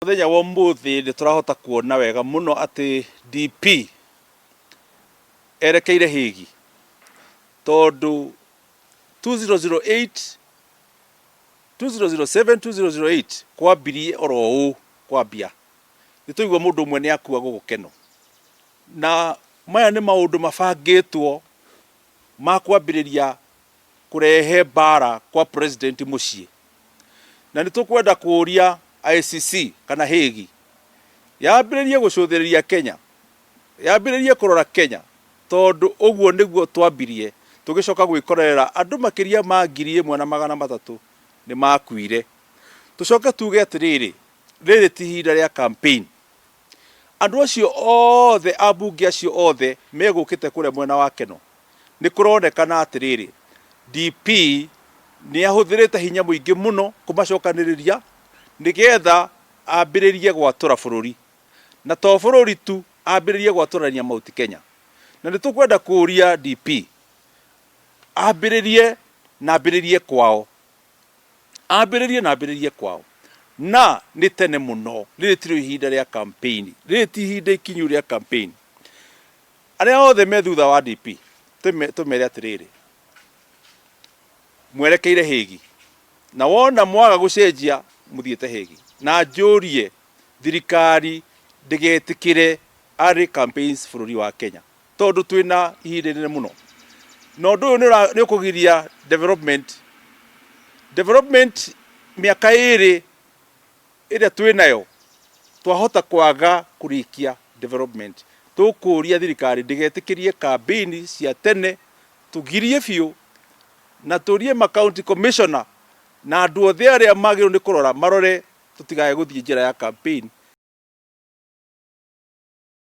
Mũthenya wa ũmũthĩ nĩ tũrahota kuona wega mũno atĩ DP erekeire Hague tondũ 2008, 2007, 2008 kwambirie oro ũũ kwambia nĩ twaigua mũndũ ũmwe nĩ akua gũkũ Kenol. Na maya nĩ maũndũ mabangĩtwo ma kwambĩrĩria kũrehe mbara kwa president mũciĩ. Na nĩ tũkwenda kũria ICC kana Hague yambĩrĩrie gũcũthĩrĩria Kenya, yambĩrĩrie kũrora Kenya tondũ ũguo nĩguo twambirie tũgĩcoka gwĩkorerera andũ makĩria ma 1300 nĩ makuire. Tũcoke tuge atĩrĩrĩ, rĩrĩ ti ihinda rĩa campaign. Andũ acio othe, ambunge acio othe megũkĩte kũrĩa mwena wa Kenol, nĩ kũronekana atĩrĩrĩ, DP nĩ ahũthĩrĩte hinya mũingĩ mũno kũmacokanĩrĩria nĩgetha ambĩrĩrie gwatũra bũrũri. Na to bũrũri tu, ambĩrĩrie gwatũrania Mount Kenya. Na nĩ tũkwenda kũria DP ambĩrĩrie na ambĩrĩrie kwao. Ambĩrĩrie na ambĩrĩrie kwao. Na nĩ tene mũno, rĩrĩ tirĩo ihinda rĩa campaign, rĩrĩ ti ihinda ikinyu rĩa campaign. Arĩa othe me thutha wa DP tũmere atĩrĩrĩ, mwerekeire Hague, na wona mwaga gũcenjia mũthiĩte Hague. Na njũrie thirikari ndĩgetĩkĩre early campaigns bũrũri wa Kenya, tondũ twĩna ihinda inene mũno. Na ũndũ ũyũ nĩ ũkũgiria development. Development mĩaka ĩrĩ ĩrĩa twĩnayo twahota kwaga kũrĩkia development. Tũkũria thirikari ndĩgetĩkĩrie campaign cia tene, tũgirie biũ, na tũrie ma county commissioner na andũ othe arĩa magĩrĩirwo nĩ kũrora marore tũtigae gũthiĩ njĩra ya campaign.